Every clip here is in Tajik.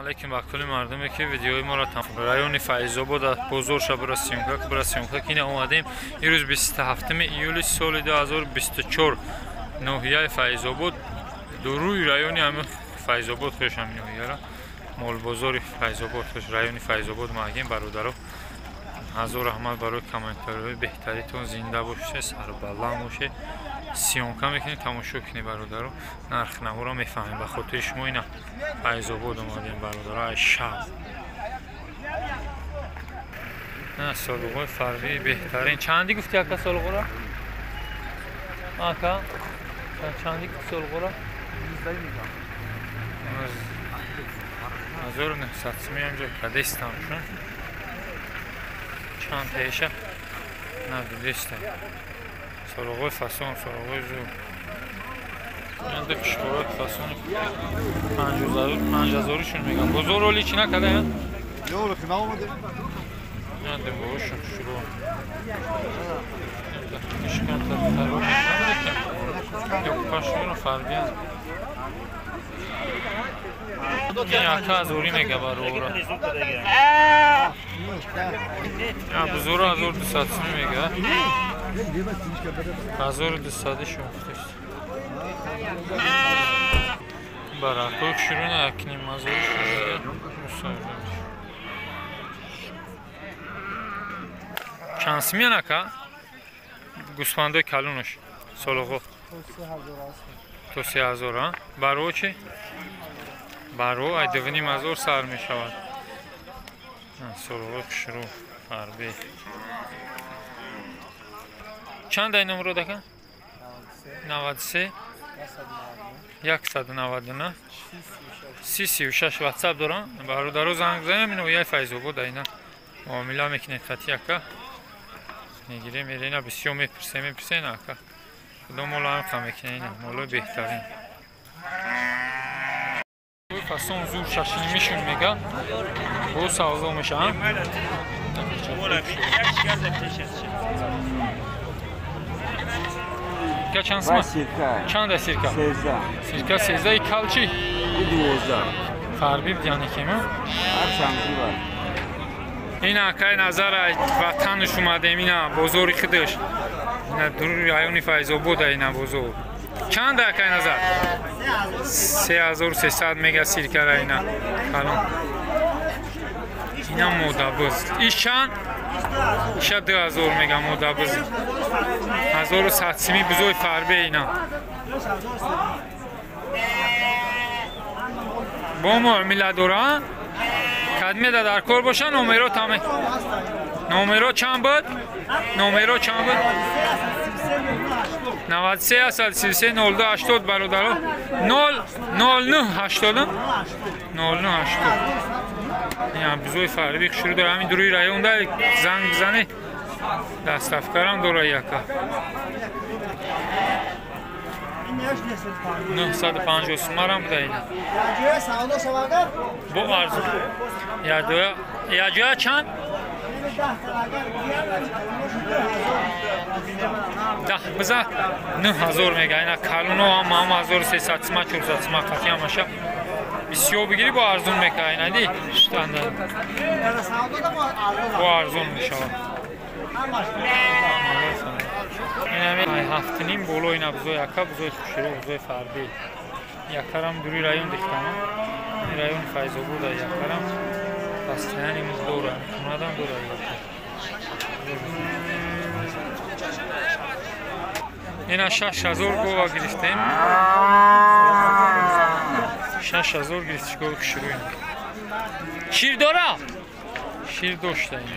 Алейкум ба кулли мардуме ки видеои моро райони Файзобод бозор шабра съёмка бра съёмка кина омадем. Имрӯз 27 июли соли 2024 ноҳияи Файзобод дуруи райони ҳамин Файзобод хуш ҳамин ноҳияра молбозори Файзобод хуш райони Файзобод магем бародаро. Ҳазор раҳмат барои комментариҳои беҳтаритон, зинда бошед, сарбаланд бошед. Съёмка мекунем, тамошо кунед бародаро, нарх наворо мефаҳмем. Ба хотири шумо ина Файзобод омадем бародаро, ай шаб. На солуғои фарбии беҳтарин. Чанди гуфти ака солуғора? Ака чанди гуфти солуғора? 1900 сомон ҳамҷо кадестам шун. Чанд теша? Надидестам. Солуғои фасон, солуғои зур. Янда пишқорак фасони 5000-шон мегам. Бозор оли чӣ накарда? Ёло ки наомаде. Янда бошум шурӯъ. Янда ишканта тарош намекем. Ё пашмиро фарбиян. Ин ака азорӣ мега барора. Бузора 1200 сомон мега. 1200 шум гуфтест. Баракои шуруна якним ҳазори шумега. Мусоҳиба. Чанд симян ака? Гӯсфандои калонаш солуғо. То 3000, а? Баро чӣ? Баро ай 2500 сар мешавад. Солуғои хушрӯ фарбе. Чанд ай номро дака? 93 199 36 WhatsApp дорам. Бародаро занг занем, ино яй Файзобод айна муомила мекунед хати ака. Мегирем, мерена бисёр мепурсем, мепурсен ака. Худо моло ҳам қа мекунед, ина молои беҳтарин. Фасон зур шашнимишон мега. Бо савдо мешаванд. Чанд сима? Чанд сирка? 13. Сирка 13 кал чӣ? 12. Фарби яъне кема? Ин акай назар ватанш омадем, ина бозори худаш. Ина дуруи райони Файзобод ина бозор. Чанд акай назар? 3300 мега сиркара ина. Калон. Ина модабыз. Иш чанд? Иша 2000 мега модабыз. 1100 сими бузои фарбе ина. Бо муомила дора? Кадмеда дар кор боша номеро таме. Номеро чанд буд? Номеро чанд буд? 93 133 02 80 бародаро. 0 09 80 09 80. Ина бузои фарби шурӯъ дора. Ҳамин дуруи районда занг бизане. Доставкарам дора яка. 950 сумарам буда ина. Бо арзу. Яҷоя чанд? 10 биза 9000 мега. Ина калуно ҳам 1300 сума 400 сума қати ҳамаша. Бисёр бигирӣ бо арзун мека ина ди. Бо арзун мешавад. Инами 7.5 боло ина бузои ака, бузои хушрӯ, бузои фарбӣ. Якарам дури район дихтама. Ин райони Файзобод якарам пастияни муздора, хонадам дора яка. Ина 6000 гова гирифтем. 6000 гирифтиш гови хушрӯ ина. Шир дора? Шир дошта ина.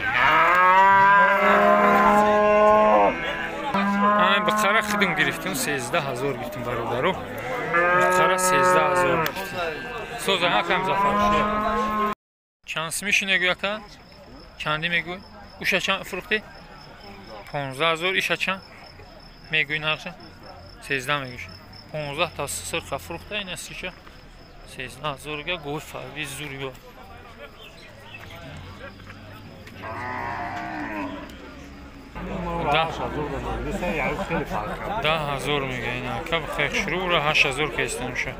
Бақара худум гирифтем, 13000 гирифтем бародаро. Бақара 13000 гирифтем. Соза ҳакам Зафар. Чанд симиши мегӯй ака? Чанди мегӯй? Уша чанд фурӯхтӣ? 15000. Иша чанд мегӯй нархша? 13 мегӯш. 15 та сирха фурӯхта ина сиша. 13000 га гови фарби зур ё. 10000 мега ина. Каб хех шурӯъ 8000 кестам ша.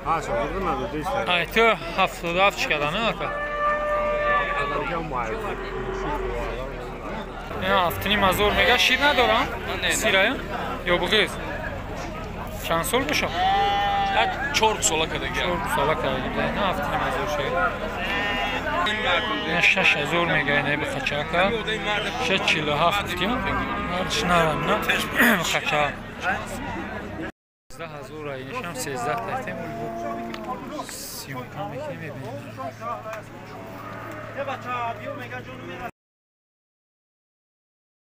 Ай ту 77 чӣ када, на ака? Ина 7,5 ҳазор мега, шир надорам? Сирая? Ё буғиз? Чанд сол боша? 4 сола кадаги. 4 сола кадаги. Ина 7,5 ҳазор шед. Ина 6 ҳазор мега, ина бихачака. 6,47 гуфтим. Нарчнарам, на? Бихача. 13 ҳазор, инашам 13 тартем. Съёмка мекунем, мебинем.